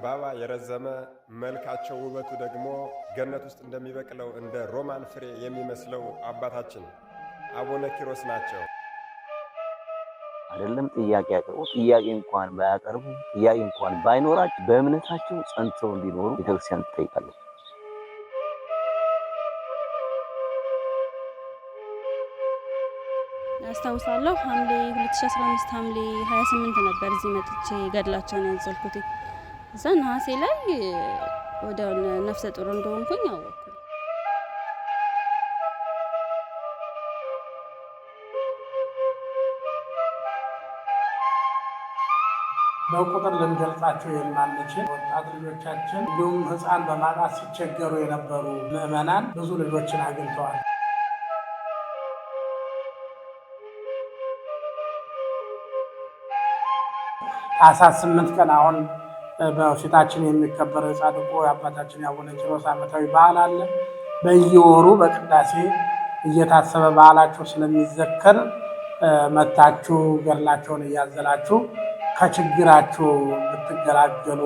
ዘንባባ የረዘመ መልካቸው ውበቱ ደግሞ ገነት ውስጥ እንደሚበቅለው እንደ ሮማን ፍሬ የሚመስለው አባታችን አቡነ ኪሮስ ናቸው። አይደለም ጥያቄ አቅርቦ ጥያቄ እንኳን ባያቀርቡ፣ ጥያቄ እንኳን ባይኖራቸው በእምነታቸው ጸንተው እንዲኖሩ ቤተክርስቲያን ትጠይቃለች። አስታውሳለሁ፣ ሐምሌ 2015 ሐምሌ 28 ነበር እዚህ መጥቼ ገድላቸውን ያዘልኩት። እዛ ነሐሴ ላይ ወዲያው ነፍሰ ጡር እንደሆንኩኝ አወቅኩ። በቁጥር ልንገልጻቸው የማንችል ወጣት ልጆቻችን እንዲሁም ሕፃን በማጣት ሲቸገሩ የነበሩ ምዕመናን ብዙ ልጆችን አግኝተዋል። ታኅሳስ 8 ቀን አሁን በፊታችን የሚከበረው የጻድቁ የአባታችን የአቡነ ኪሮስ ዓመታዊ በዓል አለ። በየወሩ በቅዳሴ እየታሰበ በዓላቸው ስለሚዘከር መታችሁ ገድላቸውን እያዘላችሁ ከችግራችሁ ብትገላገሉ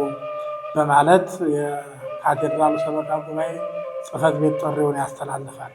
በማለት የካቴድራሉ ሰበካ ጉባኤ ጽሕፈት ቤት ጥሪውን ያስተላልፋል።